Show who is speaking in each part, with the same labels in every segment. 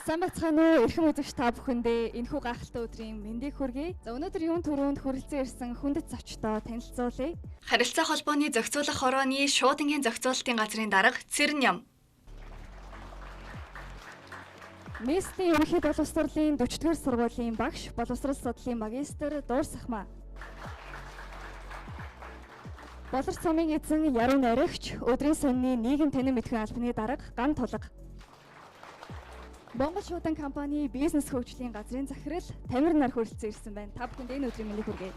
Speaker 1: Сайн байцгаана уу, эрхэм үзэгч та бүхэндээ энэхүү гайхалтай өдрийн мэндийг хүргэе. За, өнөөдөр юун түрүүнд хүрэлцэн ирсэн хүндэт зочдоо танилцуулъя.
Speaker 2: Харилцаа холбооны зохицуулах хорооны шуудангийн зохицуулалтын газрын дарга Цэрэням.
Speaker 1: Нийслэлийн ерөнхий боловсролын 40-р сургуулийн багш, боловсрол судлалын магистр Дуурсахмаа. Болор сумын эзэн Яруу найрагч, өдрийн сонины нийгэм танин мэдхүйн албаны дарга Ган Тулга. Монгол шуудан компани бизнес хөгжлийн газрын захирал Тамир нар хүрэлцэн ирсэн байна. Та бүхэнд энэ өдрийн мэндийг хүргэе.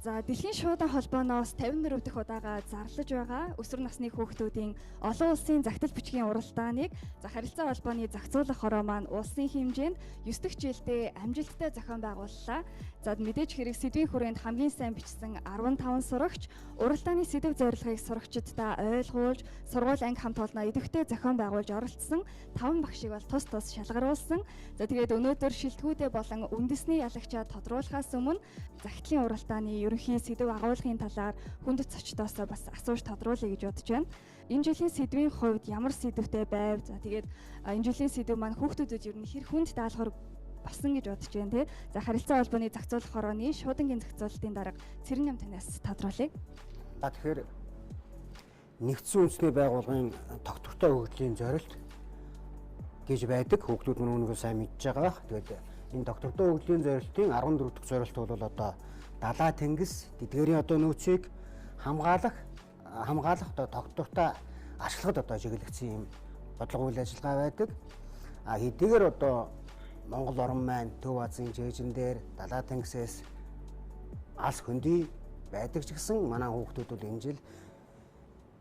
Speaker 1: За, дэлхийн шуудан холбооноос 54 дахь удаага зарлаж байгаа өсвөр насны хүүхдүүдийн олон улсын загтал бичгийн уралдааныг за харилцаа холбооны зохицуулах хороо маань улсын хэмжээнд 9 дахь жилдээ амжилттай зохион байгууллаа. За, мэдээж хэрэг сэдвийн хүрээнд хамгийн сайн бичсэн 15 сурагч уралдааны сэдэв зорилгыг сурагчиддаа ойлгуулж, сургууль анги хамт олноо идэвхтэй зохион байгуулж оролцсон 5 багшийг бол тус тус шалгаруулсан. За, тэгээд өнөөдөр шилтгүүдээ болон үндэсний ялагчаа тодруулахаас өмнө загтлын уралдааны ерөнхий сэдэв агуулгын талаар хүндэт зочдоос бас асууж тодруулъя гэж бодож байна. Энэ жилийн сэдвийн хувьд ямар сэдвтэй байв? За, тэгээд энэ жилийн сэдэв маань хүүхдүүдэд ер нь хэр хүнд даалгавар болсон гэж бодож байна те. За, харилцаа холбооны зохицуулах хорооны шуудангийн зохицуулалтын дарга Цэрэням танаас тодруулъя.
Speaker 3: За, тэгэхээр нэгдсэн үндэсний байгууллагын тогтвортой хөгжлийн зорилт гэж байдаг. Хүүхдүүд мөн үүнийг сайн мэдж байгаа байх. Тэгээд энэ тогтвортой хөгжлийн зорилтын 14 дахь зорилт бол одоо далай тэнгис тэдгээрийн одоо нөөцийг хамгаалах одоо тогтвортой ашиглахад одоо чиглэгдсэн юм бодлого үйл ажиллагаа байдаг. А хэдийгээр одоо Монгол орн маань Төв Азийн жижигэн дээр далай тэнгисээс алс хөндөй байдаг ч гэсэн манай хүүхдүүд бол энэ жил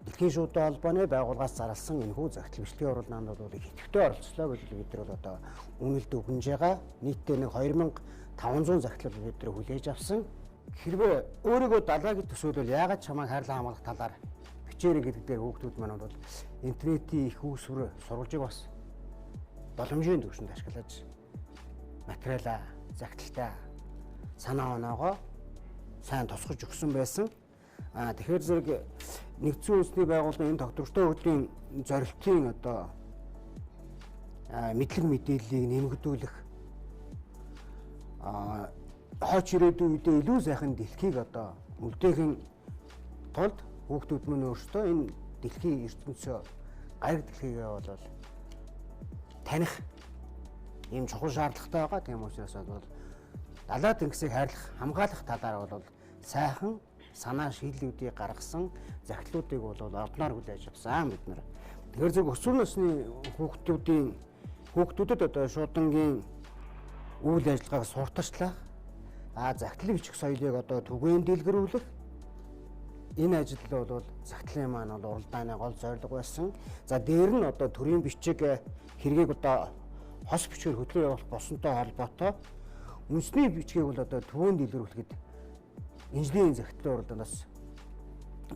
Speaker 3: дэлхийн шуудан холбооны байгууллагаас зарласан энэхүү загтал бичлэгийн уралдаанд бол их идэвхтэй оролцлоо гэж бид нар бол одоо үнэлд өгнөж байгаа. Нийтдээ нэг 2500 загтлал бид нар хүлээж авсан. Хэрвээ өөрийгөө далай гэж төсөөлвөл яагаад чамайг хайрлан хамгаалах талаар бичээрэй гэдэг дээр хүүхдүүд маань бол интернетийн их үүсвэр сурвалжийг бас боломжийн түвшинд ашиглаж материалаа, загталтай санаа оноогоо сайн тусгаж өгсөн байсан. А тэгэхээр зэрэг нэгдсэн үндэсний байгууллагын энэ тогтвортой хөгжлийн зорилтын одоо мэдлэг мэдээллийг нэмэгдүүлэх, хойч ирээдүйн үедээ илүү сайхан дэлхийг одоо үлдээхийн тулд хүүхдүүд мөн өөрсдөө энэ дэлхийн ертөнцөө, гариг дэлхийгээ бол таних ийм чухал шаардлагатай байгаа. Тийм учраас бол далай тэнгисийг хайрлах, хамгаалах талаар бол сайхан санаа шийдлүүдийг гаргасан загтлуудыг бол ордноор хүлээж авсан бид нар. Тэгэхээр зөв өсвөр насны хүүхдүүдэд одоо шуудангийн үйл ажиллагааг сурталчлах, загтлын бичих соёлыг одоо түгээн дэлгэрүүлэх энэ ажил бол загтлын маань бол уралдааны гол зорилго байсан. За, дээр нь одоо төрийн бичиг хэргийг одоо хос бичгээр хөтлөө явуулах болсонтой холбоотой үндэсний бичгийг бол одоо түгээн дэлгэрүүлэхэд инженерийн загтлын уралдаанаас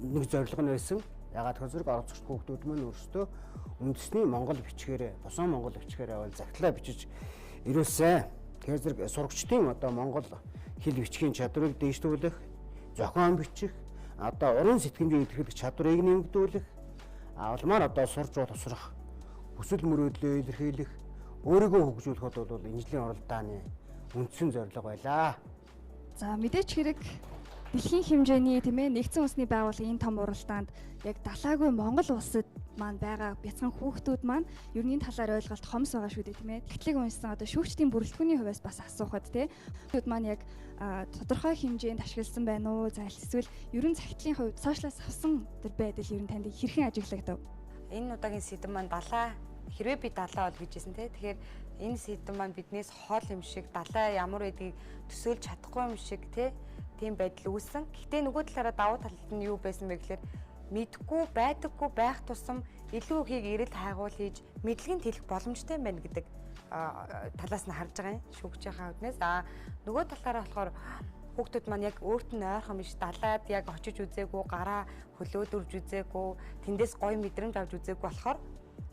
Speaker 3: нэг зорилго нь байсан. Ягаад гэвэл зэрэг оролцогч хүүхдүүд маань өөрсдөө үндэсний монгол бичгээрээ, босон монгол бичгээрээ бол загтлаа бичиж ирүүлсэн. Тэгэхээр зэрэг сурагчдын одоо монгол хэл бичгийн чадварыг дээшлүүлэх, зохион бичих, одоо уран сэтгэмжийг илэрхийлэх чадварыг нэмэгдүүлэх, улмаар одоо сурч боловсрох хүсэл мөрөөдлөө илэрхийлэх, өөрийгөө хөгжүүлэхэд бол инженерийн уралдааны үндсэн зорилго байлаа.
Speaker 1: За, мэдээч хэрэг дэлхийн хэмжээний тийм ээ нэгдсэн үндэсний байгууллагын энэ том уралдаанд яг далаагүй Монгол улсад маань байгаа бяцхан хүүхдүүд маань ер нь энэ талаар ойлголт хомс байгаа шүү дээ тийм ээ. Тэгтлийг уншсан одоо шүүгчдийн бүрэлдэхүүний хувьас бас асуухад тийм хүүхдүүд маань яг тодорхой хэмжээнд ашигласан байна уу? За, эсвэл ер нь загтлын хувьд сошиалаас авсан тэр байдал ер нь танд хэрхэн ажиглагдав?
Speaker 4: Энэ удаагийн сэдэв маань далай, хэрвээ би далай бол гэжсэн те. Тэгэхээр энэ сэдэв маань биднээс хол юм шиг, далай ямар байдгийг төсөөлж чадахгүй юм шиг те. Тийм байдал үүссэн. Гэхдээ нөгөө талаараа давуу талд нь юу байсан бэ гэхээр мэдгүй, байдаггүй байх тусам илүү ихийг эрэл хайгуул хийж мэдлэгийг тэлэх боломжтой юм байна гэдэг талаас нь харж байгаа юм шүүгчийнхаа үднээс. А нөгөө талаараа болохоор хүүхдүүд маань яг өөрт нь ойрхон биш далайд яг очиж үзээгүй, гараа хөлөөд үрж үзээгүй, тэндээс гоё мэдрэмж авч үзээгүй болохоор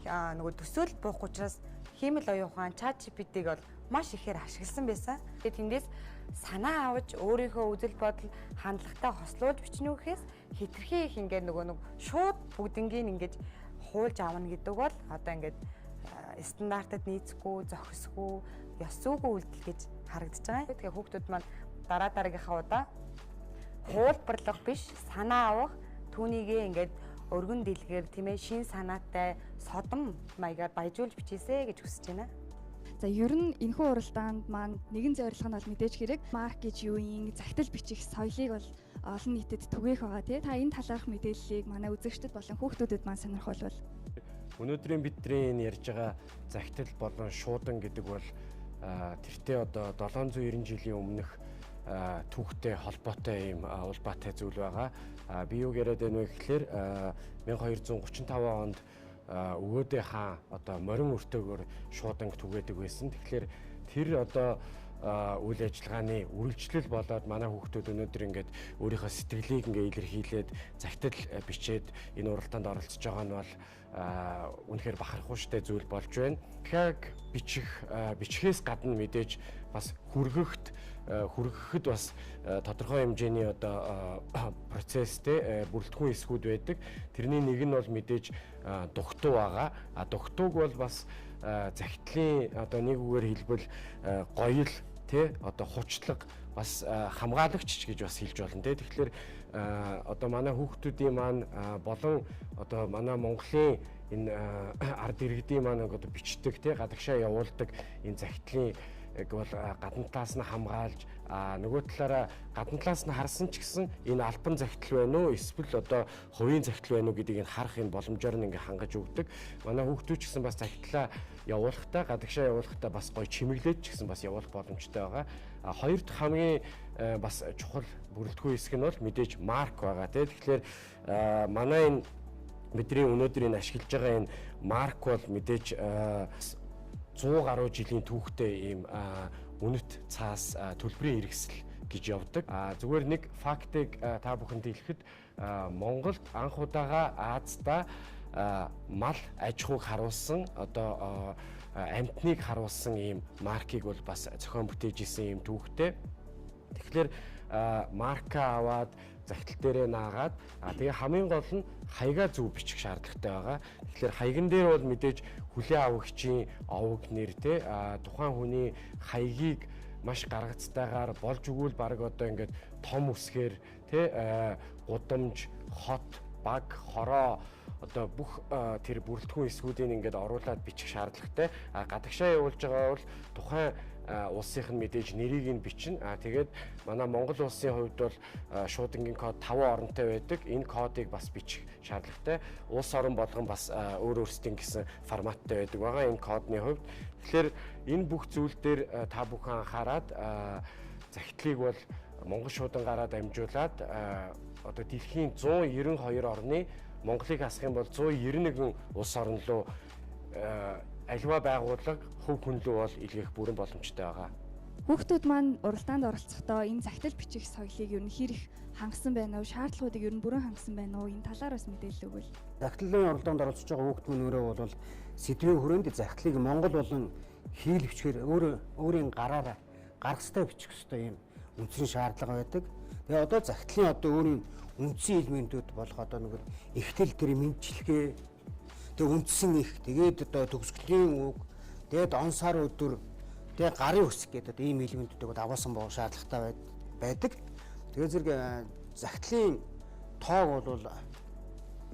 Speaker 4: нөгөө төсөөл буух учраас хиймэл оюун ухаан ChatGPT-г бол маш ихээр ашигласан байсан. Тэгээд тэндээс санаа авч өөрийнхөө үзэл бодол хандлагатай хослуулж бичнэ үхээс хитрхи их ингээд нөгөө нэг шууд бүгднгийн ингэж хуулж авна гэдэг бол одоо ингээд стандартад нийцэхгүй, зохисгүй, ёс зүйгүй үйлдэл гэж харагдаж байгаа. Тэгэхээр хүүхдүүд маань дараа дараагийнхаа удаа хуулбарлах биш, санаа авах, түүнийгээ ингээд өргөн дэлгэр, тийм ээ, шин санаатай содом маягаар баяжуулж бичээсэ гэж хүсэж байна.
Speaker 1: За ер нь энэхүү уралдаанд маань нэгэн зорилго нь бол мэдээж хэрэг марк гэж юу юм, захидал бичих соёлыг бол олон нийтэд түгээх байгаа тий. Та энэ талаарх мэдээллийг манай үзэгчдэд болон хүүхдүүдэд маань сонирхолвол.
Speaker 5: Өнөөдрийн бидний энэ ярьж байгаа захидал болон шуудан гэдэг бол тэртээ одоо 790 жилийн өмнөх түүхтэй холбоотой ийм улбаатай зүйл байгаа. Би юу яриад байна вэ гэхлээр 1235 онд Өгөөдэй хаан одоо морин өртөөгөөр шууданг түгээдэг байсан. Тэгэхээр тэр одоо үйл ажиллагааны үргэлжлэл болоод манай хүүхдүүд өнөөдөр ингээд өөрийнхөө сэтгэлийг ингээд илэрхийлээд захидал бичээд энэ уралдаанд оролцож байгаа нь бол үнэхээр бахархууштай зүйл болж байна. Дахиад бичих бичхээс гадна мэдээж бас хүргэхэд бас тодорхой хэмжээний одоо процесстэй бүрэлдэхүүн хэсгүүд байдаг. Тэрний нэг нь бол мэдээж дугтуу байгаа. А дугтууг бол бас захидлын одоо нэг үгээр хэлбэл гоёл тий одоо хучлага бас хамгаалагч гэж бас хэлж болно тий. Тэгэхээр одоо манай хүүхдүүдийн маань болон одоо манай Монголын энэ ард иргэдийн маань одоо бичдэг тий гадагшаа явуулдаг энэ захидлын бол гадна талаас нь хамгаалж нөгөө талаараа гадна талаас нь харсан ч гэсэн энэ албан захидал байна уу эсвэл одоо хувийн захидал байна уу гэдгийг нь харах энэ боломжоор нь ингээ хангаж өгдөг. Манай хүүхдүүд ч гэсэн бас захидлаа явуулахдаа гадагшаа явуулахдаа бас гоё чимэглээд ч гэсэн бас явуулах боломжтой байгаа. Хоёр дахь хамгийн бас чухал бүрэлдэхүүн хэсэг нь бол мэдээж марк байгаа тий. Тэгэхээр манай энэ бидний өнөөдөр энэ ашиглаж байгаа энэ марк бол мэдээж 100 гаруй жилийн түүхтэй ийм үнэт цаас төлбөрийн хэрэгсэл гэж явдаг. Зүгээр нэг фактыг та бүхэнд хэлэхэд Монголд анх удаага Азда мал аж ахуйг харуулсан одоо амьтныг харуулсан ийм маркийг бол бас зохион бүтээж исэн ийм түүхтэй. Тэгэхээр марка аваад захидал дээрээ наагаад тэгээ хамгийн гол нь хаягаа зөв бичих шаардлагатай байгаа. Тэгэхээр хаяган дээр бол мэдээж хүлээн авагчийн овог нэр те тухайн хүний хаягийг маш гаргацтайгаар болж өгвөл баг одоо ингээд том үсгээр те гудамж, хот, баг, хороо одоо бүх тэр бүрэлдэхүүн хэсгүүдийг ингээд оруулаад бичих шаардлагатай. Гадагшаа явуулж байгаа бол тухайн улсынх нь мэдээж нэрийг нь бичнэ. Тэгээд манай Монгол улсын хувьд бол шуудангийн код 5 оронтой байдаг. Энэ кодыг бас бичих шаардлагатай. Улс орон болгон бас өөр өөрсдийн гэсэн форматтай байдаг байгаа энэ кодны хувьд. Тэгэхээр энэ бүх зүйл дээр та бүхэн анхаарад захидлыг бол Монгол шуудангараа дамжуулаад одоо дэлхийн 192 орны Монголыг хасах юм бол 191 улс орн руу альва байгууллага хувь хүн рүү бол илгээх бүрэн боломжтой байгаа.
Speaker 1: Хүүхдүүд маань уралдаанд оролцохдоо энэ захидал бичих соёлыг ер нь хэр их хангасан байна уу? Шаардлагуудыг ер нь бүрэн хангасан байна уу? Энэ талаар бас мэдээлэл өгвөл.
Speaker 3: Захидлын уралдаанд оролцож байгаа хүүхд мөн өөрөө бол сэдвийн хүрээнд захидлыг монгол болон хийл бичгээр өөрийн гараараа гаргацтай бичих ёстой юм үндсэн шаардлага байдаг. Тэгээ одоо захидлын одоо өөрийн үндсэн элементүүд болох одоо нэг ихтэл тэр мэдчилгээ, тэгээ үндсэн их, тэгээд одоо төгсгөлийн үг, тэгээд он сар өдөр, тэгээ гарын үсэг гэдэг одоо ийм элементүүдийг дагуулсан боо шаардлагатай байдаг. Тэгээ зэрэг захидлын тоог бол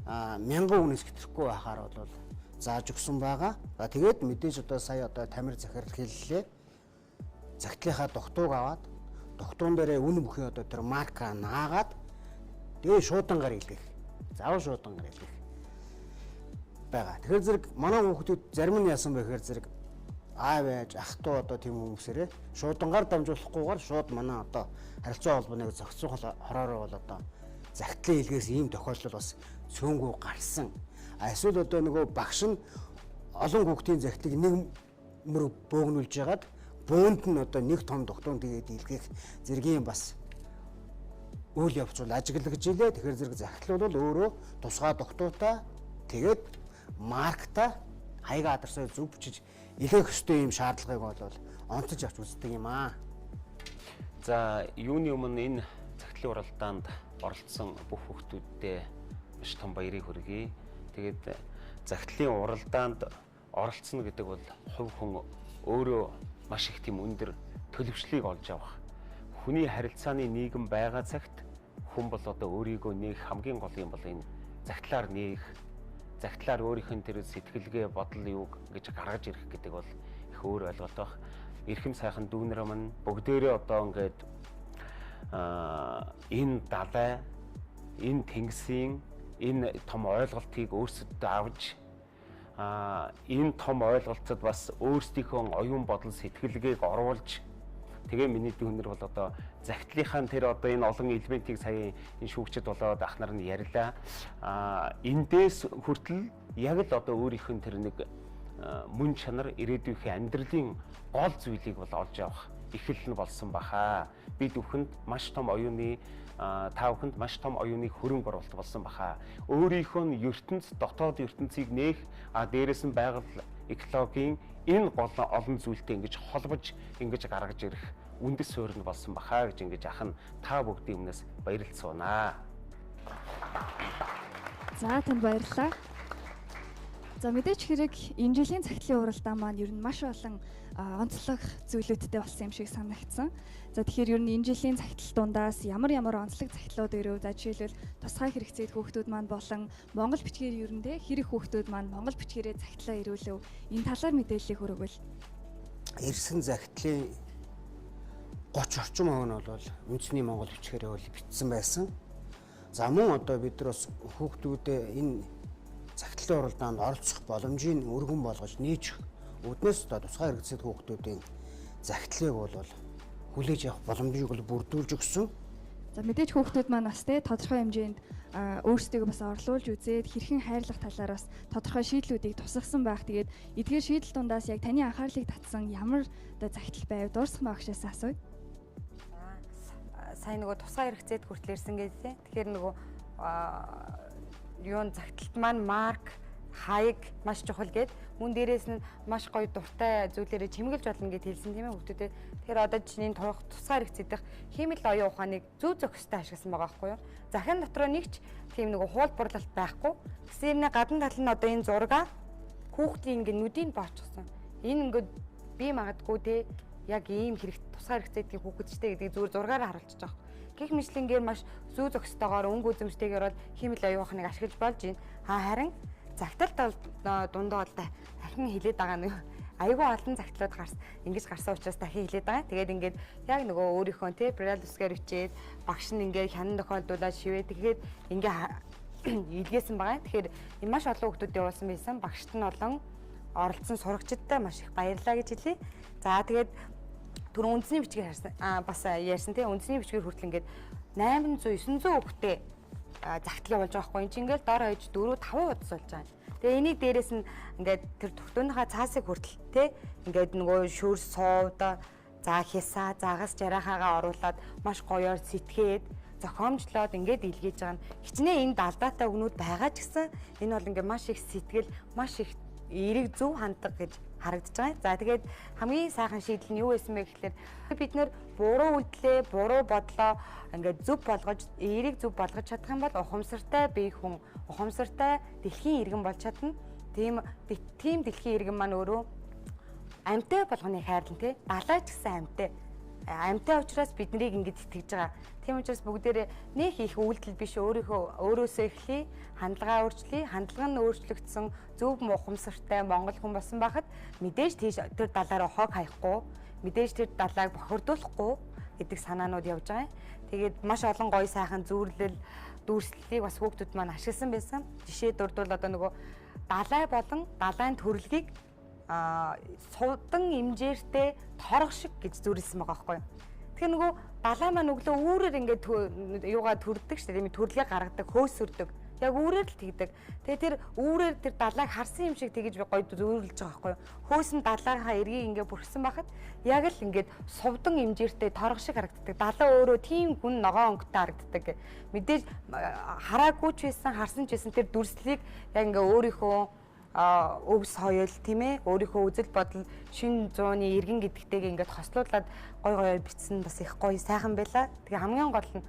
Speaker 3: 1000 хүнээс хэтрэхгүй байхаар бол зааж өгсөн байгаа. За тэгээд мэдээж одоо сая одоо Тамир захирал хэллээ. Захидлынхаа дугтууг аваад дугтуун дээрээ үн бүхий одоо тэр марка наагаад тэгээ шуудангаар илгээх. Заавал шуудангаар илгээх байгаа. Тэгэхээр зэрэг манай хүүхдүүд зарим нь яасан бэ гэхээр зэрэг аав ээж ах トゥ одоо тийм хүмүүсээрээ шуудангаар дамжуулахгүйгээр шууд манай одоо харилцаа холбооныг зохицуулах хороороо бол одоо захидлын илгээс ийм тохиолдол бас цөөнгүү гарсан. Эсвэл одоо нөгөө багш нь олон хүүхдийн захидлыг нэг мөр бөөгнүүлж ягаад бөөнд нь одоо нэг том дугтуун тэгээд илгээх зэргийн бас үйл явц бол ажиглагдж илээ. Тэгэхээр зэрэг захидал бол өөрөө тусгай дугтуутай тэгээд маркта хаяга адресаа зөв бичиж илгээх ёстой юм шаардлагыг бол онцож авч үздэг юм аа.
Speaker 6: За юуны өмнө энэ захидлын уралдаанд оролцсон бүх хүүхдүүддээ маш том баярыг хүргэе. Тэгээд захидлын уралдаанд оролцсон гэдэг бол хувь хүн өөрөө маш их тийм өндөр төлөвшлийг олж авах. Хүний харилцааны нийгэм байгаа цагт хүн бол одоо өөрийгөө нээх хамгийн гол юм бол энэ загтлаар нээх, загтлаар өөрийнх нь тэр сэтгэлгээ, бодол юуг гэж гаргаж ирэх гэдэг бол их өөр ойлголт байх. Эрхэм сайхан дүүнер маань бүгдээрээ одоо ингээд энэ далай, энэ тэнгисийн энэ том ойлголтыг өөрсөддөө авч энэ том ойлголцод бас өөрсдийнхөө оюун бодол сэтгэлгээг оруулж тэгээ миний дүүнер бол одоо загтлынхаа тэр одоо энэ олон элементийг сая энэ шүүгчд болоод ах нар нь ярьлаа. Эндээс хүртэл яг л одоо өөрийнх нь тэр нэг мөн чанар ирээдүйнхээ амьдралын гол зүйлийг бол олж авах эхлэл нь болсон баха. Бид бүхэнд маш том оюуны та бүхэнд маш том оюуны хөрөнгө оруулалт болсон баха. Өөрийнхөө нь ертөнц, дотоод ертөнцийг нээх, дээрэс нь байгаль экологийн энэ гол олон зүйлтэй ингэж холбож ингэж гаргаж ирэх үндэс суурь нь болсон баха гэж ингэж ах нь та бүгдийн өмнөөс баярлцгаана.
Speaker 1: За танд баярлалаа. За мэдээч хэрэг энэ жилийн цагтлын уралдаан маань ер нь маш олон онцлог зүйлүүдтэй болсон юм шиг санагдсан. За тэгэхээр ер нь энэ жилийн цагтл дундаас ямар ямар онцлог цагтлууд ирэв? За жишээлбэл тусгай хэрэгцээд хүүхдүүд маань болон монгол бичгээр ер нь те хэрэг хүүхдүүд маань монгол бичгээрээ цагтлаа ирүүлэв. Энэ талаар мэдээллийг хүргэвэл.
Speaker 3: Ирсэн загтлын 30 орчим хувь нь бол үндэсний монгол бичгээрээ бол бичсэн байсан. За мөн одоо бид нар бас хүүхдүүдэд энэ цагтлын уралдаанд оролцох боломжийг өргөн болгож нээж үүднээс одоо тусгай хэрэгцээтэй хүүхдүүдийн загтлыг бол хүлээж авах боломжийг бол бүрдүүлж өгсөн.
Speaker 1: За мэдээж хүүхдүүд маань бас те тодорхой хэмжээнд өөрсдийгөө бас орлуулж үзээд хэрхэн хайрлах талаар бас тодорхой шийдлүүдийг тусгасан байх. Тэгээд эдгээр шийдэл дундаас яг таны анхаарлыг татсан ямар одоо загтал байв? Дуурсах багшаас асууя.
Speaker 4: Сайн нөгөө тусгай хэрэгцээд хүртэл ирсэн гэдэг. Тэгэхээр нөгөө юун загталт маань марк, хаяг маш чухал гээд мөн дээрээс нь маш гоё дуртай зүйлээрээ чимгэлж болно гэд хэлсэн тийм ээ хүүхдүүдээ. Тэгэхээр одоо чиний тусгай хэрэгцээдэх хиймэл оюун ухааныг зөв зохистой ашигласан байгаа байхгүй юу? Захин дотроо нэг ч тийм нөгөө хуулбарлалт байхгүй. Тэгсэн юмны гадна тал нь одоо энэ зураг хүүхдийн ингээ нүдийг боочсон. Энэ ингээ би магадгүй те яг ийм хэрэг тусгай хэрэгцээдгийн хүүхэдчтэй гэдгийг зүгээр зургаараа харуулчих жоох. Гэх мэтлэнгээр маш зүү зохистойгоор өнгө үзэмжтэйгээр бол хиймэл оюун ухааныг ашиглаж болж байна. Харин загтал дундаа бол дахин хилээд байгаа нэг айгүй олон загтлууд гарсан. Ингэж гарсан учраас дахин хилээд байгаа. Тэгээд ингээд яг нөгөө өөрийнхөө те брал үсгээр бичээд багш нь ингээд хянан тохиолдуулаад шивээ тэгээд ингээ илгээсэн байгаа. Тэгэхээр энэ маш олон хүүхдүүд явуулсан байсан. Багшд нь олон оролцсон сурагчидтай маш их баярлалаа гэж хэлье. За тэгээд түрүүн үндэсний бичгээр харсан бас ярьсан тийм үндэсний бичгээр хүртэл ингээд 800 900 хүүхдээ загтал явуулж байгаа хгүй. Энд чинь ингээл дор хаяж 4 5 удас болж байгаа. Тэгээ энийг дээрээс нь ингээд тэр тогтооныхаа цаасыг хүртэл тий ингээд нөгөө шүр суувд за хясаа загас жарахаагаа оруулаад маш гоёор сэтгээд зохиомжлоод ингээд илгээж байгаа нь хичнээн энд алдаатай өгнүүд байгаа ч гэсэн энэ бол ингээд маш их сэтгэл маш их эерэг зөв хандлага гэж харагдаж байгаа. За тэгээд хамгийн сайхан шийдэл нь юу байсан бэ гэхлээр бид нэр буруу үйлдэлээ, буруу бодлоо ингээд зөв болгож, эерэг зөв болгож чадах юм бол ухамсартай бие хүн, ухамсартай дэлхийн иргэн болж чадна. Тийм дэлхийн иргэн маань өөрөө амьтай болгоны хайрлан тий. Далай ч гэсэн амьтай. Амьтай учраас биднийг ингэж итгэж байгаа. Тийм учраас бүгдээрээ нэг их үйлдэл биш өөрийнхөө өөрөөсөө эхлэе, хандлагаа өөрчлөе. Хандлага нь өөрчлөгдсөн зөв ухамсартай монгол хүн болсон байхад мэдээж тийш тэр далаараа хог хаяхгүй, мэдээж тэр далайг бохирдуулахгүй гэдэг санаанууд явж байгаа юм. Тэгээд маш олон гоё сайхан зүүрлэл, дүүрслэлийг бас хүүхдүүд маань ашигласан байсан. Жишээ дурдвал одоо нөгөө далай болон далайн төрөлгийг сувдан имжээртэй торго шиг гэж зүйрлсэн байгаа байхгүй юу. Тэгэхээр нөгөө далай маань өглөө үүрээр ингээд юугаа төрдөг шүү дээ. Тийм төрлийг гаргадаг, хөөсөрдөг. Яг үүрээр л тэгдэг. Тэгээ тэр үүрээр тэр далайг харсан юм шиг тэгэж гоё зүйрлэж байгаа байхгүй юу. Хөөс нь далайгаа эргийг ингээд бүрхсэн байхад яг л ингээд сувдан имжээртэй торго шиг харагддаг. Далай өөрөө тийм гүн ногоон өнгөтэй харагддаг. Мэдээж хараагүй ч байсан, харсан ч байсан тэр дүрслэлийг яг ингээд өөрийнхөө өв соёл тийм ээ өөрийнхөө үзэл бодол шин зууны иргэн гэдэгтэйг ингээд хослуулад гой гоёор бичсэн бас их гоё сайхан байла. Тэгээ хамгийн гол нь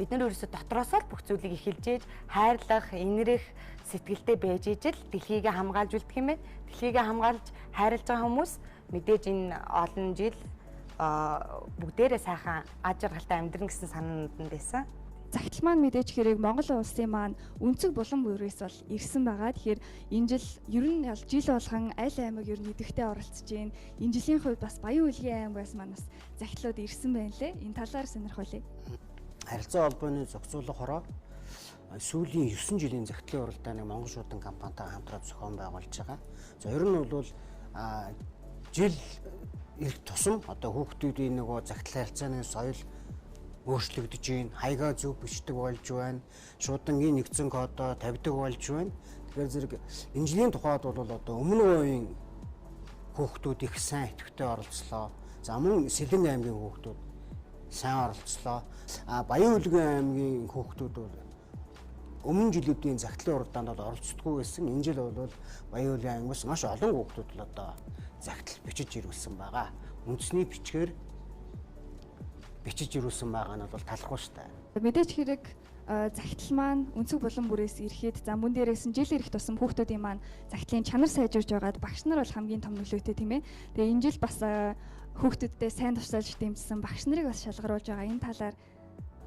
Speaker 4: Бид нар ерөөсө дотроосоо л бүх зүйлийг эхэлж ээж хайрлах, инэрэх сэтгэлтэй байж ижил дэлхийг хамгаалж үлдэх юм байна. Дэлхийг хамгаалж хайрлаж байгаа хүмүүс мэдээж энэ олон жил бүгдээрээ сайхан аж аргалтай амьдрна гэсэн санаанд нь байсан.
Speaker 1: Захидал маань мэдээж хэрэг Монгол улсын маань өнцөг булан бүрээс бол ирсэн байгаа. Тэгэхээр энэ жил ер нь жил болгон аль аймаг ер нь идэвхтэй оролцож байна. Энэ жилийн хувьд бас Баян-Үлгийн аймагаас маань бас захидлууд ирсэн байна лээ. Энэ талаар сонирхолтой.
Speaker 3: Харилцаа холбооны зохицуулах хороо сүүлийн 9 жилийн захидлын уралдааныг Монгол шуудан компанитайгаа хамтран зохион байгуулж байгаа. За ер нь бол жил ирэх тусам одоо хүүхдүүдийн нөгөө захидал харилцааны соёл өөрчлөгдөж байна. Хаягаа зөв бичдэг болж байна. Шуудангийн нэгдсэн кодоо тавьдаг болж байна. Тэгэхээр зэрэг энэ жилийн тухайд бол одоо өмнө үеийн хүүхдүүд их сайн идэвхтэй оролцлоо. За мөн Сэлэн аймгийн хүүхдүүд сайн оролцлоо. А Баян-Үлгийн аймгийн хүүхдүүд бол өмнө жилүүдийн захидлын уралдаанд бол оролцдоггүй байсан. Энэ жил бол Баян-Үлгийн аймгаас маш олон хүүхдүүд л одоо захидал бичиж ирүүлсэн байгаа. Үндэсний бичгээр бичиж ирүүлсэн байгаа нь бол талархуу шүү дээ.
Speaker 1: Мэдээж хэрэг захидал маань өнцөг булан бүрээс ирэхэд за мөн дээрээс нь жил ирэх тусам хүүхдүүдийн маань захидлын чанар сайжирж байгаад багш нар бол хамгийн том нөлөөтэй тийм ээ. Тэгээ энэ жил бас хүүхдүүдтэй сайн тусалж дэмжсэн багш нарыг бас шалгаруулж байгаа. Энэ талаар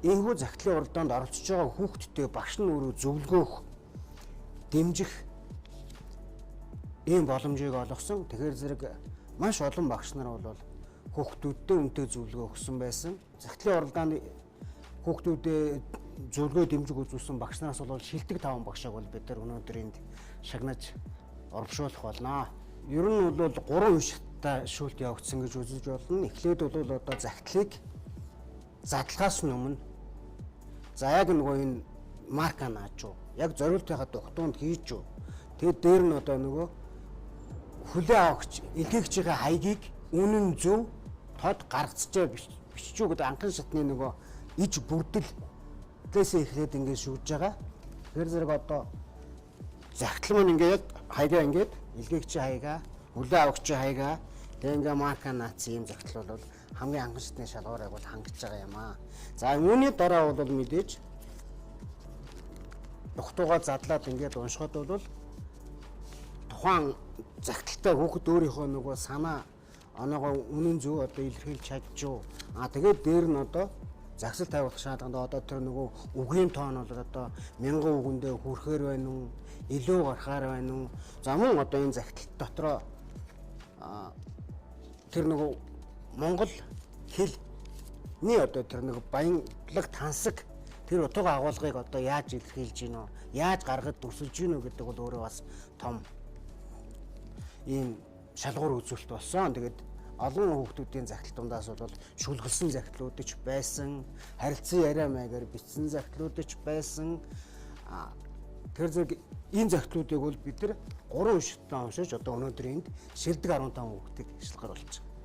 Speaker 3: энэхүү захидлын уралдаанд оролцож байгаа хүүхдүүдтэй багш нь өөрөө зөвлөгөөх, дэмжих ийм боломжийг олгосон. Тэгэхээр зэрэг маш олон багш нар бол хүүхдүүдтэй үнэтэй зөвлөгөө өгсөн байсан. Захидлын уралдаанд хүүхдүүдэд зөвлөгөө дэмжиг үзүүлсэн багш нараас бол шилдэг 5 багшааг бол бид нар өнөөдөр энд шагнаж урамшуулах болно. Ер нь бол 3 шаттай шүүлт явагдсан гэж үзэж болно. Эхлээд бол одоо захидлыг задлахаас өмнө за яг нөгөө энэ марка нааж уу, яг зориултынхаа дугтуунд хийж үү. Тэгээд дээр нь одоо нөгөө хүлээ авахч илгээгчийн хаягийг үнэн зөв тод гаргацжээ бичиж үү гэдэг анхны шатны нөгөө иж бүрдэлээс эхлээд ингээд шүүж байгаа. Тэгэхээр зэрэг одоо захидал маань ингээд хаягаа ингээд илгээгчийн хаягаа, хүлээ авахчийн хаягаа, тэгээ ингээ марка наац ийм захидал бол хамгийн анхны шатны шалгуурыг бол хангаж байгаа юм аа. За үүний дараа бол мэдээж дугтуугаа задлаад ингээд уншихад бол тухайн захидалтай хүүхэд өөрийнхөө нөгөө санаа оноогоо үнэн зөв одоо илэрхийлж чадчихв. Аа тэгээд дээр нь одоо загсал тавиулах шаардлаганд одоо тэр нөгөө үгийн тоон бол одоо 1000 үгэндээ хүрэхээр байна уу, илүү гарахаар байна уу? За мөн одоо энэ захидал дотроо тэр нөгөө монгол хэлний одоо тэр нэг баянлаг тансаг тэр утга агуулгыг одоо яаж илэрхийлж гин үү, яаж гаргаж дүрсэлж гин үү гэдэг бол өөрөө бас том ийм шалгуур үзүүлэлт болсон. Тэгээд олон хүүхдүүдийн захидал дундаас бол шүлгэлсэн захидлууд ч байсан, харилцан яриа маягаар бичсэн захидлууд ч байсан. Тэр зэрэг энэ захидлуудыг бол бид нар 3 шаттай уншиж одоо өнөөдөр энд шилдэг 15 хүүхдийг шалгаруулж байгаа.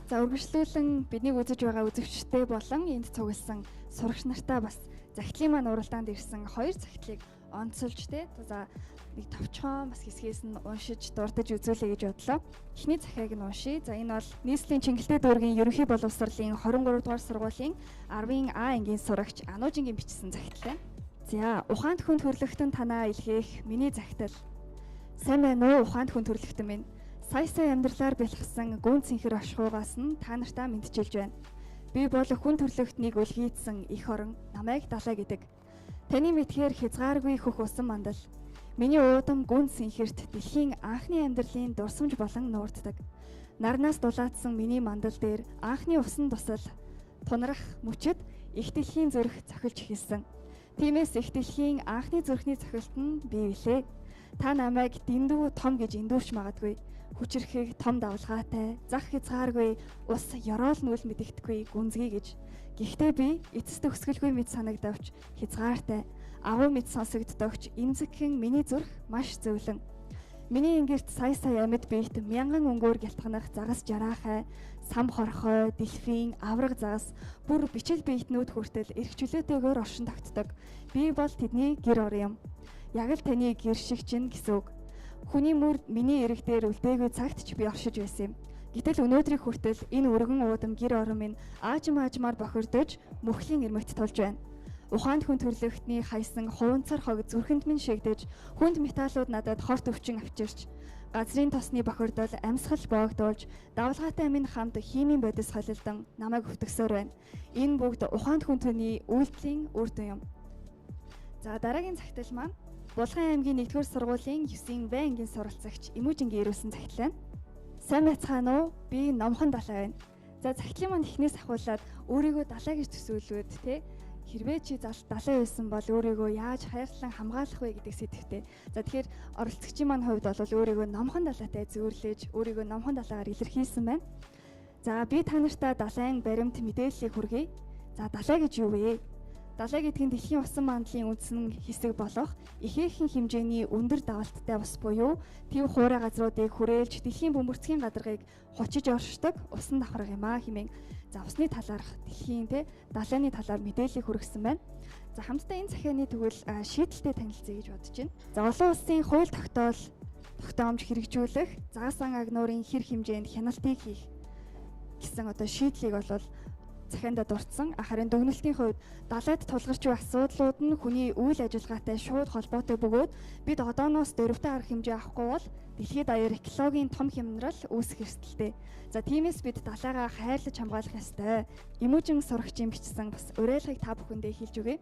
Speaker 1: За үргэлжлүүлэн биднийг үзэж байгаа үзэгчтэй болон энд цугласан сурагч нартаа бас захидлын маань уралдаанд ирсэн 2 захидлыг онцолж те за нэг товчхон бас хэсгээс нь уншиж дурдаж үзүүлье гэж бодлоо. Эхний захиаг нь уншъя. За энэ бол нийслэлийн Чингэлтэй дүүргийн ерөнхий боловсролын 23 дугаар сургуулийн 10-ын А ангийн сурагч Ануужингийн бичсэн захидал байна. За ухаанд хүн төрлөختөн танаа илгээх миний захидал. Сайн байна уу ухаанд хүн төрлөختөн минь. Сая сая амьдралаар бэлхсэн гүн цэнхэр оршихуйгаас нь та нартаа мэдчилж байна. Би бол хүн төрлөختнийг үлгийдсэн их орон намайг далай гэдэг. Таны мэдхээр хязгааргүй хөх усан мандал. Миний уудам гүн цэнхэрт дэлхийн анхны амьдралын дурсамж болон нуурддаг. Нарнаас дулаацсан миний мандал дээр анхны усан дусал тунрах мөчөд их дэлхийн зүрх цохилж эхэлсэн. Тиймээс их дэлхийн анхны зүрхний цохилт нь би билээ. Та намайг дэндүү том гэж эндүүрч магадгүй. Хүчирхэг том давлгаатай, зах хязгааргүй, ус ёроол нүл мэдэгдэхгүй гүнзгий гэж. Гэхдээ би эцэс төгсгөлгүй мэд санагдавч хязгаартай, агуу мэд сонсогддогч эмзэгхэн миний зүрх маш зөвлөн. Миний ингэрт сая сая амьд биет мянган өнгөөр гялтганах загас жараахай, сам хорхой, дельфин, авраг загас бүр бичил биетнүүд хүртэл эрх чөлөөтэйгээр оршин тогтдог. Би бол тэдний гэр орон юм. Яг л таны гэр шиг чинь гэсэн үг. Хүний мөр миний эрэг дээр үлдээгүй цагт ч би оршиж байсан юм. Гэтэл өнөөдрийг хүртэл энэ өргөн уудам гэр орон минь аажим аажмаар бохирдож мөхлийн эрмэгт тулж байна. Ухаанд хүн төрлөختний хайсан хуванцар хог зүрхэнд минь шигдэж, хүнд металлууд надад хорт өвчин авчирч, газрын тосны бохирдол амьсгал боогдуулж, давлгаатай минь хамт химийн бодис холилдон намайг өвтгсөөр байна. Энэ бүгд ухаанд хүн төрний үйлдэлийн үр дүн юм. За дараагийн захидал маань Булган аймгийн 1-р сургуулийн 9-ийн В ангийн суралцагч Эмүүжингийн ирүүлсэн захидал байна. Сайн байцгаана уу? Би Номхон Далай байна. За захидлын маань эхнээс ахуулаад өөрийгөө далай гэж төсөөлвөд те хэрвээ чи далай байсан бол өөрийгөө яаж хайрлан хамгаалах вэ гэдэг сэдвтэй. За тэгэхээр оролцогчийн маань хувьд бол өөрийгөө Номхон Далайтай зөөрлөж, өөрийгөө Номхон Далайгаар илэрхийлсэн байна. За би та нартай далайн баримт мэдээллийг хүргэе. За далай гэж юу вэ? Далай гэдэг нь дэлхийн усан мандлын үндсэн хэсэг болох ихээхэн хэмжээний өндөр давалттай ус буюу төв хуурай газруудыг хүрээлж дэлхийн бөмбөрцгийн гадаргыг хучиж оршдог усан давхарга юм а хэмээн за усны талаарх дэлхийн те далайны талаар мэдээллийг хүргэсэн байна. За хамтдаа энэ захианы тэгвэл шийдэлтэй танилцъя гэж бодож байна. За олон улсын хууль тогтоол тогтоомж хэрэгжүүлэх, загас агнуурын хэр хэмжээнд хяналтыг хийх гэсэн одоо шийдлийг бол захианда дурдсан. Харин дүгнэлтийн хувьд далайд тулгарч буй асуудлууд нь хүний үйл ажиллагаатай шууд холбоотой бөгөөд бид одооноос дөрвтэй арга хэмжээ авахгүй бол дэлхийд даяар экологийн том хямрал үүсэх эрсдэлтэй. За тиймээс бид далайгаа хайрлаж хамгаалах ёстой. Эмүүжин сурагчийн бичсэн бас уриалгыг та бүхэндээ хэлж өгье.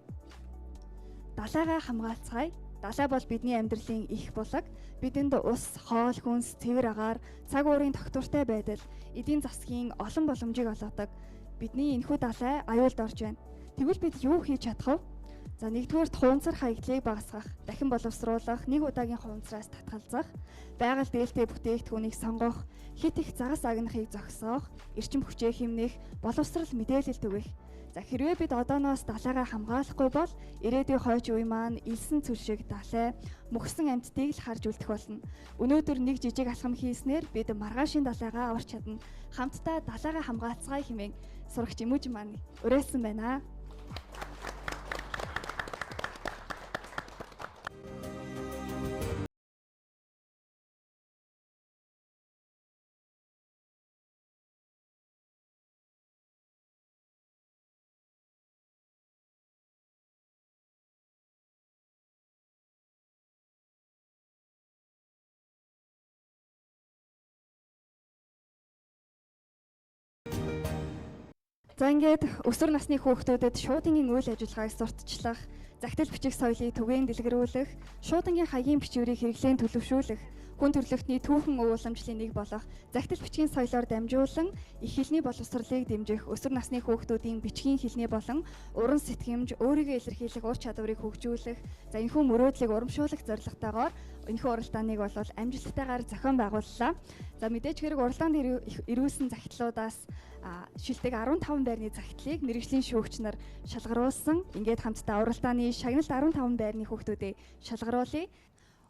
Speaker 1: Далайгаа хамгаалцгаая. Далай бол бидний амьдралын их булаг. Бидэнд ус, хоол хүнс, цэвэр агаар, цаг уурын тогтвортой байдал, эдийн засгийн олон боломжийг олгодог. Бидний энэхүү далай аюулд орж байна. Тэгвэл бид юу хийж чадах вэ? За нэгдүгээрт хуунцар хаягдлыг багасгах, дахин боловсруулах, нэг удаагийн хуунцраас татгалзах, байгаль дээлтэй бүтээгдэхүүнийг сонгох, хит их загас агнахыг зогсоох, эрчим хүчээ хэмнэх, боловсрал мэдээлэл түгэх. За хэрвээ бид одооноос далайгаа хамгаалахгүй бол ирээдүйн хойч үе маань элсэн цөл шиг далай мөхсөн амьтдыг л харж үлдэх болно. Өнөөдөр нэг жижиг алхам хийснээр бид маргаашийн далайгаа аварч чадна. Хамтдаа далайгаа хамгаалцгаая хэмээн сурагч Эмүүжин маань уриалсан байна. За ингээд өсвөр насны хүүхдүүдэд шуудангийн үйл ажиллагааг сурталчлах, захидал бичих соёлыг түгээн дэлгэрүүлэх, шуудангийн хаягийн бичвэрийг хэрэглээнд төлөвшүүлэх, хүн төрөлхтний түүхэн ууламжлалын нэг болох захидал бичгийн соёлоор дамжуулан их хэлний боловсролыг дэмжих, өсвөр насны хүүхдүүдийн бичгийн хэлний болон уран сэтгэмж, өөрийгөө илэрхийлэх ур чадварыг хөгжүүлэх, за энэхүү мөрөөдлийг урамшуулах зорилготойгоор энэхүү уралдааныг бол амжилттайгаар зохион байгууллаа. За мэдээж хэрэг уралдаанд ирүүлсэн захидлуудаас шилдэг 15 байрны захидлыг мэргэжлийн шүүгч нар шалгаруулсан. Ингээд хамтдаа уралдааны шагналт 15 байрны хүүхдүүдээ шалгаруулъя.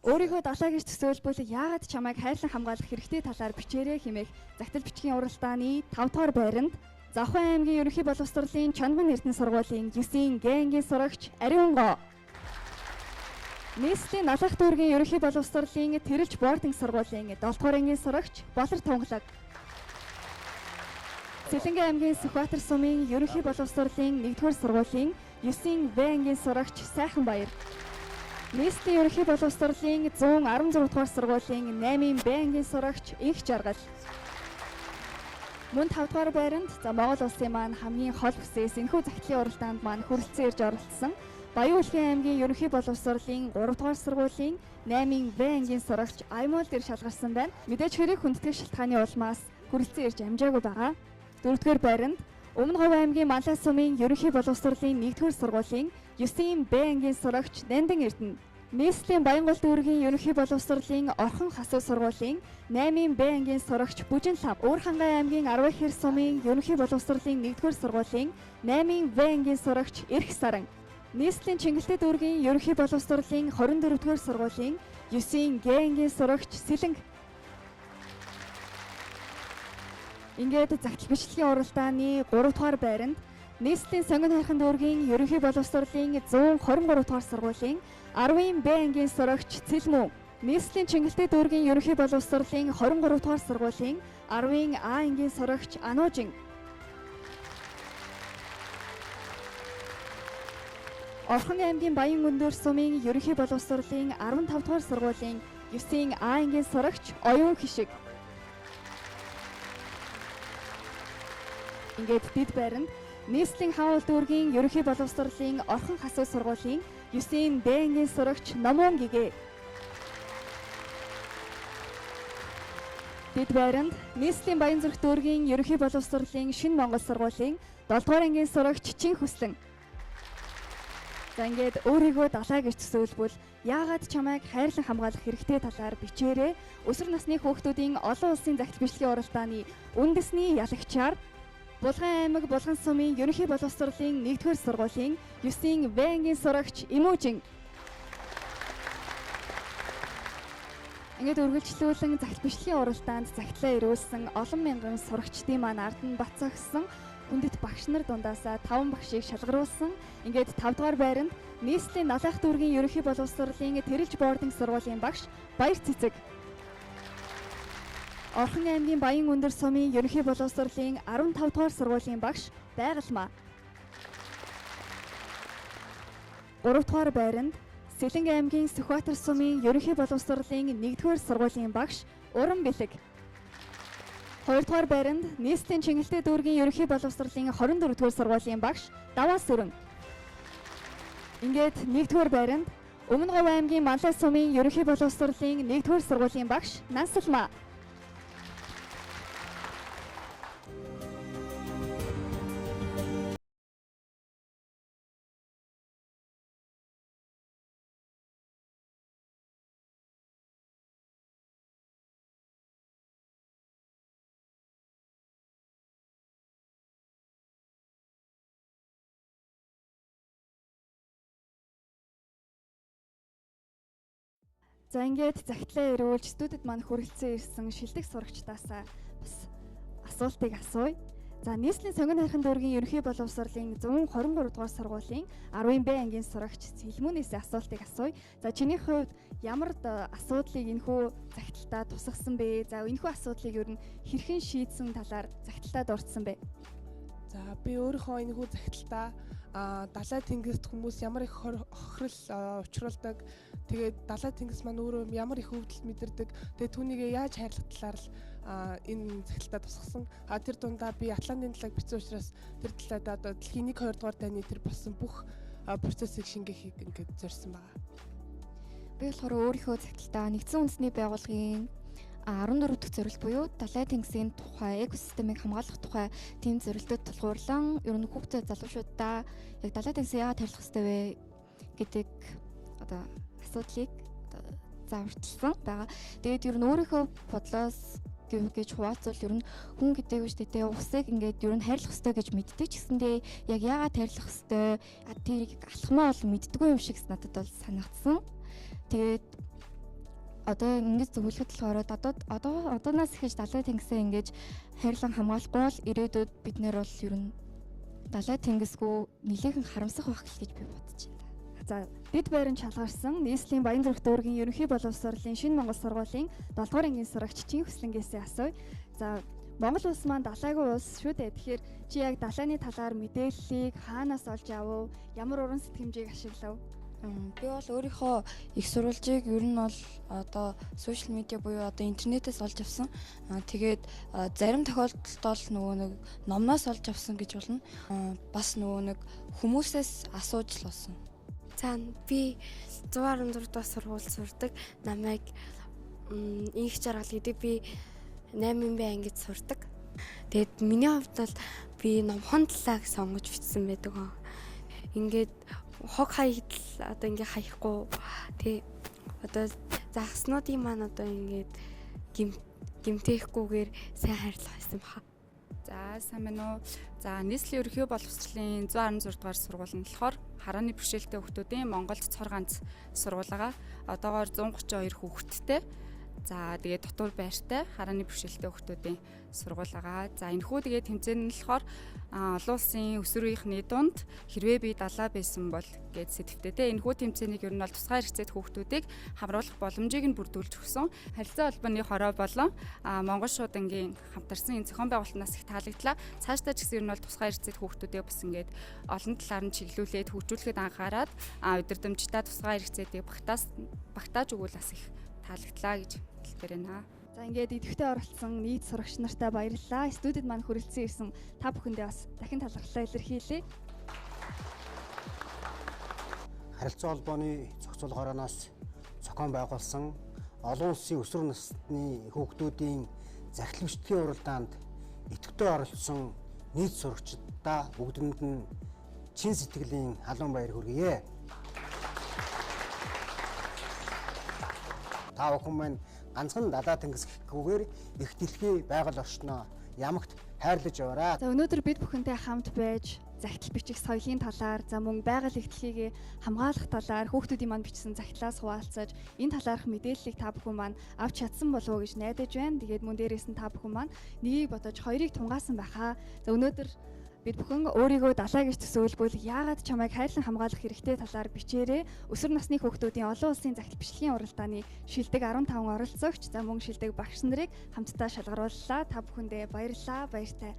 Speaker 1: Өөрийгөө далай гэж төсөөлбөл яагаад чамайг хайрлан хамгаалах хэрэгтэй талаар бичээрэй хэмээх захидал бичгийн уралдааны 5 дугаар байранд Завхан аймгийн ерөнхий боловсролын Чонгон Эрдэнэ сургуулийн 9-ийн Г ангийн сурагч Ариунгоо. Нийслэлийн Налах дүүргийн ерөнхий боловсролын Тэрэлж бординг сургуулийн 7 дугаар ангийн сурагч Болор Тунгалаг. Сэлэнгэ аймгийн Сүхбаатар сумын ерөнхий боловсролын 1-р сургуулийн 9-ийн В ангийн сурагч Сайхан Баяр. Нийслэлийн ерөнхий боловсролын 116 дугаар сургуулийн 8-ийн Б ангийн сурагч Инх Жаргал. Мөн 5 дугаар байранд за Монгол улсын маань хамгийн хол бүсээс энэхүү захидлын уралдаанд маань хүрэлцэн ирж оролцсон Баян-Үлгийн аймгийн ерөнхий боловсролын 3 дугаар сургуулийн 8-ийн В ангийн сурагч Аймуул дээр шалгарсан байна. Мэдээж хэрэг хүндэтгэх шалтгааны улмаас хүрэлцэн ирж амжаагүй байгаа. 4-р байранд Өмнө Говь аймгийн Малай сумын ерөнхий боловсролын 1-р сургуулийн 9-ийн Б ангийн сурагч Нандин Эрдэнэ. Нийслэлийн Баянгол дүүргийн ерөнхий боловсролын Орхон хасуу сургуулийн 8-ийн Б ангийн сурагч Бүжин Лав. Уурхангай аймгийн 12 сумын ерөнхий боловсролын 1-р сургуулийн 8-ийн В ангийн сурагч Эрх Саран. Нийслэлийн Чингэлтэй дүүргийн ерөнхий боловсролын 24-р сургуулийн 9-ийн Г ангийн сурагч Сэлэнг. Ингээд загтал бичлэгийн уралдааны 3 дугаар байранд Нийслэлийн Сонгон хайрхан дүүргийн ерөнхий боловсролын 123 дугаар сургуулийн 10-ын Б ангийн сурагч Цэлмүү. Нийслэлийн Чингэлтэй дүүргийн ерөнхий боловсролын 23 дугаар сургуулийн 10-ын А ангийн сурагч Ануужин. Орхон аймгийн Баян өндөр сумын ерөнхий боловсролын 15 дугаар сургуулийн 9-ийн А ангийн сурагч Оюун Хишиг. Ингээд дэд байранд Нийслэлийн Хаан уул дүүргийн ерөнхий боловсролын Орхон хасуу сургуулийн 9-ийн Д ангийн сурагч Номон Гэгэ. Дэд байранд Нийслэлийн Баянзүрх дүүргийн ерөнхий боловсролын Шинэ Монгол сургуулийн 7 дугаар ангийн сурагч Чин Хүслэн. За ингээд өөрийгөө далай гэж төсөөлбөл яагаад чамайг хайрлан хамгаалах хэрэгтэй талаар бичээрэй. Өсвөр насны хүүхдүүдийн олон улсын загтал бичлэгийн уралдааны үндэсний ялагчаар Булган аймаг Булган сумын ерөнхий боловсролын 1-р сургуулийн 9-ийн В ангийн сурагч Эмүүжин. Ингээд үргэлжлүүлэн загтал бичлэгийн уралдаанд загтлаа ирүүлсэн олон мянган сурагчдын маань ард нь бат зогссон хүндэт багш нар дундаасаа 5 багшийг шалгаруулсан. Ингээд 5 дугаар байранд Нийслэлийн Налайх дүүргийн ерөнхий боловсролын Тэрэлж бординг сургуулийн багш Баяр Цэцэг. Орхон аймгийн Баян өндөр сумын ерөнхий боловсролын 15 дугаар сургуулийн багш Байгалмаа. 3 дугаар байранд Сэлэнг аймгийн Сүхбаатар сумын ерөнхий боловсролын 1-р сургуулийн багш Уран Бэлэг. 2 дугаар байранд Нийслэлийн Чингэлтэй дүүргийн ерөнхий боловсролын 24-р сургуулийн багш Даваа Сүрэн. Ингээд 1-р байранд Өмнө Говь аймгийн Манлай сумын ерөнхий боловсролын 1-р сургуулийн багш Нансалмаа. За ингээд загтлаа ирүүлж студид маань хүрэлцэн ирсэн шилдэг сурагчдаасаа бас асуултыг асууя. За Нийслэлийн Сонгон хайрхан дүүргийн ерөнхий боловсролын 123 дугаар сургуулийн 10-ын Б ангийн сурагч Сэлмүүнээс асуултыг асууя. За чиний хувьд ямар асуудлыг энэхүү загталтаа тусгасан бэ? За энэхүү асуудлыг ер нь хэрхэн шийдсэн талаар загталтаа дурдсан бэ?
Speaker 7: За би өөрийнхөө энэхүү загталтаа далай тэнгист хүмүүс ямар их хохирол учруулдаг. Тэгээд далай тэнгис маань өөрөө ямар их өвдөлт мэдэрдэг. Тэгээд түүнийг яаж хайрлах талаар л энэ загталтаа тусгасан. А тэр дундаа би Атлантын талааг бичсэн учраас тэр талаад одоо дэлхийн 1 2 дугаар дайны тэр болсон бүх процессыг шингээхийг ингээд зорьсон байгаа.
Speaker 8: Би болохоор өөрийнхөө загталтаа нэгдсэн үндэсний байгууллагын 14 дахь зорилт буюу далай тэнгисийн тухай, экосистемийг хамгаалах тухай тийм зорилтод тулгуурлан ер нь хүүхдүүд залуучуудаа яг далай тэнгисийг яагаад хайрлах ёстой вэ гэдэг одоо асуудлыг зааварчилсан байгаа. Тэгээд ер нь өөрийнхөө бодлоос гэж хуваалцвал ер нь хүн гэдэг үү дээ усыг ингээд ер нь хайрлах ёстой гэж мэддэг ч гэсэндээ яг яагаад хайрлах ёстой тэрийг алхмаа бол мэддэггүй юм шиг надад бол санагдсан. Тэгээд одоо ингэж зөвлөхөд болохоор одоо одооноос эхэлж далай тэнгисээ ингэж хайрлан хамгаалахгүй бол ирээдүйд бид нэр бол ер нь далай тэнгисгүй нэлээхэн харамсах байх гэж би бодож байна.
Speaker 1: За дэд байранд шалгарсан Нийслэлийн Баянзүрх дүүргийн ерөнхий боловсролын Шинэ Монгол сургуулийн 7 дугаар ангийн сурагч Чин Хүслэнгээсээ асууя. За Монгол улс маань далайгүй улс шүү дээ. Тэгэхээр чи яг далайны талаар мэдээллийг хаанаас олж авав? Ямар уран сэтгэмжийг ашиглав?
Speaker 9: Би бол өөрийнхөө их сурвалжийг ер нь бол одоо сошиал медиа буюу одоо интернетээс олж авсан. Тэгээд зарим тохиолдолд бол нөгөө нэг номноос олж авсан гэж болно. Бас нөгөө нэг хүмүүсээс асууж л болсон.
Speaker 10: За би 116 дугаар сургууль сурдаг. Намайг инх жаргал гэдэг. Би 8 Б ангид сурдаг. Тэгээд миний хувьд бол би номхон талааг сонгож бичсэн байдаг. Ингээд хог хаягдл одоо ингээ хаяхгүй тий одоо загаснуудын маань одоо ингээд гимтээхгүйгээр сайн хайрлах байсан баха.
Speaker 11: За, сайн байна уу. За, нийслэлийн ерөнхий боловсролын 116 дугаар сургууль нь болохоор харааны бэрхшээлтэй хүүхдүүдийн Монголд цор ганц сургууль байгаа. Одоогоор 132 хүүхэдтэй. За, тэгээд дотуур байртай харааны бэрхшээлтэй хүүхдүүдийн сургууль байгаа. За, энэхүү тэгээд тэмцээн нь болохоор олон улсын өсвөр үеийнхний дунд хэрвээ би далаа байсан бол гээд сэдэвтэй те. Энэхүү тэмцээнийг ер нь бол тусгай хэрэгцээт хүүхдүүдийг хамруулах боломжийг нь бүрдүүлж өгсөн. Харилцаа холбооны хороо болон Монгол шуудангийн хамтарсан энэ зохион байгуулалтнаас их таалагдлаа. Цаашдаа ч гэсэн ер нь бол тусгай хэрэгцээт хүүхдүүдээ бас ингээд олон талаар нь чиглүүлээд хөгжүүлэхэд анхаарад удирдамжтай тусгай хэрэгцээдийг багтааж өгвөл бас их таалагдлаа гэж хэлмээр байна.
Speaker 1: За, ингээд идэвхтэй оролцсон нийт сурагч нартаа баярлалаа. Студид маань хүрэлцэн ирсэн та бүхэндээ бас дахин талархлаа илэрхийлье.
Speaker 3: Харилцаа холбооны зохицуулах хорооноос зохион байгуулсан олон улсын өсвөр насны хүүхдүүдийн захидал бичлэгийн уралдаанд идэвхтэй оролцсон нийт сурагчдаа бүгдэнд нь чин сэтгэлийн халуун баяр хүргье. Та бүхэн маань ганцхан далаа тэнгис гэхгүйгээр их дэлхий байгаль орчноо ямагт хайрлаж яваарай.
Speaker 1: За, өнөөдөр бид бүхэнтэй хамт байж захидал бичих соёлын талаар, за мөн байгаль их дэлхийг хамгаалах талаар хүүхдүүдийн маань бичсэн захидлаас хуваалцаж энэ талаарх мэдээллийг та бүхэн маань авч чадсан болов уу гэж найдаж байна. Тэгээд мөн дээрээс нь та бүхэн маань нэгийг бодож хоёрыг тунгаасан байхаа. За, өнөөдөр бид бүхэн өөрийгөө далаа гэж төсөөлбөл яагаад чамайг хайрлан хамгаалах хэрэгтэй талаар бичээрэй. Өсвөр насны хүүхдүүдийн олон улсын захидал бичлэгийн уралдааны шилдэг 15 оролцогч, за мөн шилдэг багш нарыг хамтдаа шалгарууллаа. Та бүхэндээ баярлалаа. Баяртай.